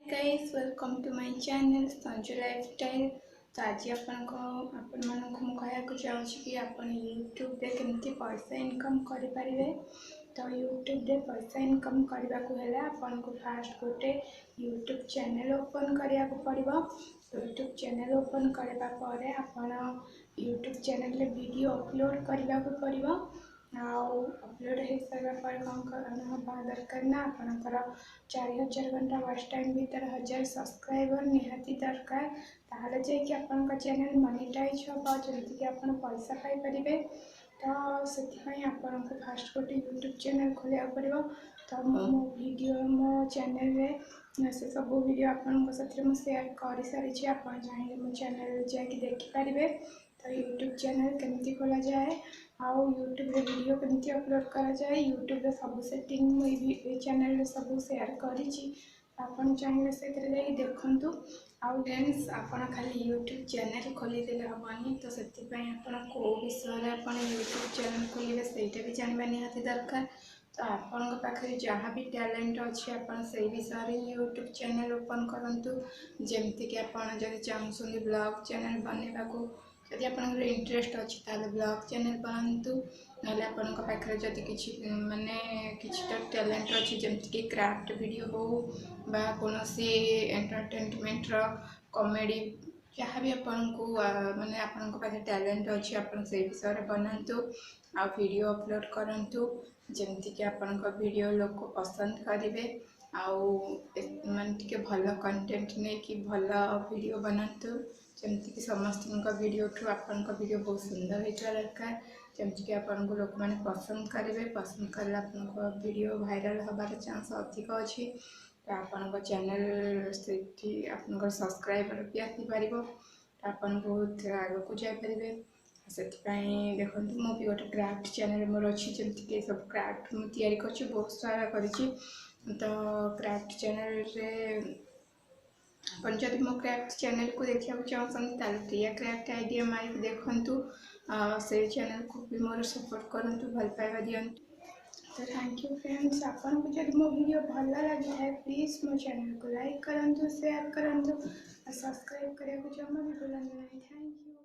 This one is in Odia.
Guys, welcome to my channel Sanju Lifestyle. ତ ଆଜି ଆପଣମାନଙ୍କୁ ମୁଁ କହିବାକୁ ଚାହୁଁଛି କି ଆପଣ ୟୁଟ୍ୟୁବରେ କେମିତି ପଇସା ଇନକମ୍ କରିପାରିବେ। ତ ୟୁଟ୍ୟୁବରେ ପଇସା ଇନକମ୍ କରିବାକୁ ହେଲେ ଆପଣଙ୍କୁ ଫାଷ୍ଟ ଗୋଟେ ୟୁଟ୍ୟୁବ୍ ଚ୍ୟାନେଲ୍ ଓପନ୍ କରିବାକୁ ପଡ଼ିବ। ୟୁଟ୍ୟୁବ୍ ଚ୍ୟାନେଲ୍ ଓପନ୍ କରିବା ପରେ ଆପଣ ୟୁଟ୍ୟୁବ୍ ଚ୍ୟାନେଲ୍ରେ ଭିଡ଼ିଓ ଅପଲୋଡ଼୍ କରିବାକୁ ପଡ଼ିବ। ଆଉ ଅପଲୋଡ଼୍ ହେଇସାରିବା ପରେ କ'ଣ ହେବା ଦରକାର ନା, ଆପଣଙ୍କର 4000 ଘଣ୍ଟା ୱାଚ୍ ଟାଇମ୍ ଭିତରେ 1000 ସବସ୍କ୍ରାଇବର୍ ନିହାତି ଦରକାର। ତାହେଲେ ଯାଇକି ଆପଣଙ୍କ ଚ୍ୟାନେଲ୍ ମନିଟାଇଜ୍ ହେବ, ଯେମିତିକି ଆପଣ ପଇସା ପାଇପାରିବେ। ତ ସେଥିପାଇଁ ଆପଣଙ୍କୁ ଫାଷ୍ଟ ଗୋଟେ ୟୁଟ୍ୟୁବ୍ ଚ୍ୟାନେଲ୍ ଖୋଲିବାକୁ ପଡ଼ିବ। ତ ମୁଁ ମୋ ଭିଡ଼ିଓ ମୋ ଚ୍ୟାନେଲ୍ରେ ସେସବୁ ଭିଡ଼ିଓ ଆପଣଙ୍କ ସାଥିରେ ମୁଁ ସେୟାର କରିସାରିଛି। ଆପଣ ଚାହିଁଲେ ମୋ ଚ୍ୟାନେଲ୍ରେ ଯାଇକି ଦେଖିପାରିବେ। ତ ୟୁଟ୍ୟୁବ୍ ଚ୍ୟାନେଲ୍ କେମିତି ଖୋଲାଯାଏ ଆଉ ୟୁଟ୍ୟୁବ୍ରେ ଭିଡ଼ିଓ କେମିତି ଅପଲୋଡ଼୍ କରାଯାଏ, ୟୁଟ୍ୟୁବ୍ରେ ସବୁ ସେଟିଂ ମୁଁ ଏଇ ଚ୍ୟାନେଲ୍ରେ ସବୁ ସେୟାର କରିଛି। ଆପଣ ଚାହିଁଲେ ସେଥିରେ ଯାଇକି ଦେଖନ୍ତୁ। ଆଉ ଫ୍ରେଣ୍ଡସ୍, ଆପଣ ଖାଲି ୟୁଟ୍ୟୁବ୍ ଚ୍ୟାନେଲ୍ ଖୋଲିଦେଲେ ହେବନି। ତ ସେଥିପାଇଁ ଆପଣ କେଉଁ ବିଷୟରେ ଆପଣ ୟୁଟ୍ୟୁବ୍ ଚ୍ୟାନେଲ୍ ଖୋଲିବେ, ସେଇଟା ବି ଜାଣିବା ନିହାତି ଦରକାର। ତ ଆପଣଙ୍କ ପାଖରେ ଯାହା ବି ଟ୍ୟାଲେଣ୍ଟ ଅଛି, ଆପଣ ସେଇ ବିଷୟରେ ହିଁ ୟୁଟ୍ୟୁବ୍ ଚ୍ୟାନେଲ୍ ଓପନ୍ କରନ୍ତୁ। ଯେମିତିକି ଆପଣ ଯଦି ଚାହୁଁଛନ୍ତି ବ୍ଲଗ୍ ଚ୍ୟାନେଲ୍ ବନେଇବାକୁ, ଯଦି ଆପଣଙ୍କର ଇଣ୍ଟରେଷ୍ଟ ଅଛି, ତାହେଲେ ବ୍ଲଗ୍ ଚ୍ୟାନେଲ୍ ବନାନ୍ତୁ। ନହେଲେ ଆପଣଙ୍କ ପାଖରେ ଯଦି କିଛି ମାନେ କିଛିଟା ଟ୍ୟାଲେଣ୍ଟ ଅଛି, ଯେମିତିକି କ୍ରାଫ୍ଟ ଭିଡ଼ିଓ ହେଉ ବା କୌଣସି ଏଣ୍ଟରଟେନମେଣ୍ଟର କମେଡ଼ି, ଯାହା ବି ଆପଣଙ୍କୁ ମାନେ ଆପଣଙ୍କ ପାଖରେ ଟ୍ୟାଲେଣ୍ଟ ଅଛି, ଆପଣ ସେଇ ବିଷୟରେ ବନାନ୍ତୁ ଆଉ ଭିଡ଼ିଓ ଅପଲୋଡ଼୍ କରନ୍ତୁ, ଯେମିତିକି ଆପଣଙ୍କ ଭିଡ଼ିଓ ଲୋକ ପସନ୍ଦ କରିବେ। ଆଉ ମାନେ ଟିକେ ଭଲ କଣ୍ଟେଣ୍ଟ ନେଇକି ଭଲ ଭିଡ଼ିଓ ବନାନ୍ତୁ, ଯେମିତିକି ସମସ୍ତଙ୍କ ଭିଡ଼ିଓଠୁ ଆପଣଙ୍କ ଭିଡ଼ିଓ ବହୁତ ସୁନ୍ଦର ହେଇଥିବା ଦରକାର, ଯେମିତିକି ଆପଣଙ୍କୁ ଲୋକମାନେ ପସନ୍ଦ କରିବେ। ପସନ୍ଦ କଲେ ଆପଣଙ୍କ ଭିଡ଼ିଓ ଭାଇରାଲ୍ ହେବାର ଚାନ୍ସ ଅଧିକ ଅଛି। ତ ଆପଣଙ୍କ ଚ୍ୟାନେଲ୍ ସେଠି ଆପଣଙ୍କର ସବସ୍କ୍ରାଇବର୍ ବି ଆସିପାରିବ। ତ ଆପଣ ବହୁତ ଆଗକୁ ଯାଇପାରିବେ। ସେଥିପାଇଁ ଦେଖନ୍ତୁ, ମୁଁ ବି ଗୋଟେ କ୍ରାଫ୍ଟ ଚ୍ୟାନେଲ୍ ମୋର ଅଛି, ଯେମିତିକି ସବୁ କ୍ରାଫ୍ଟ ମୁଁ ତିଆରି କରିଛି, ବହୁତ ସାରା କରିଛି। ତ କ୍ରାଫ୍ଟ ଚ୍ୟାନେଲ୍ରେ ଆପଣ ଯଦି ମୋ କ୍ରାଫ୍ଟ ଚ୍ୟାନେଲ୍କୁ ଦେଖିବାକୁ ଚାହୁଁଛନ୍ତି, ତାହେଲେ ପ୍ରିୟା କ୍ରାଫ୍ଟ ଆଇଡ଼ିଆ ମାରିକି ଦେଖନ୍ତୁ। ସେଇ ଚ୍ୟାନେଲ୍କୁ ବି ମୋର ସପୋର୍ଟ କରନ୍ତୁ, ଭଲ ପାଇବା ଦିଅନ୍ତୁ। ତ thank you friends. ଆପଣଙ୍କୁ ଯଦି ମୋ ଭିଡ଼ିଓ ଭଲ ଲାଗିଥାଏ, ପ୍ଲିଜ୍ ମୋ ଚ୍ୟାନେଲ୍କୁ ଲାଇକ୍ କରନ୍ତୁ, ସେୟାର କରନ୍ତୁ ଆଉ ସବସ୍କ୍ରାଇବ୍ କରିବାକୁ ଜମା ବି ଭୁଲନ୍ତୁ ନାହିଁ। Thank you.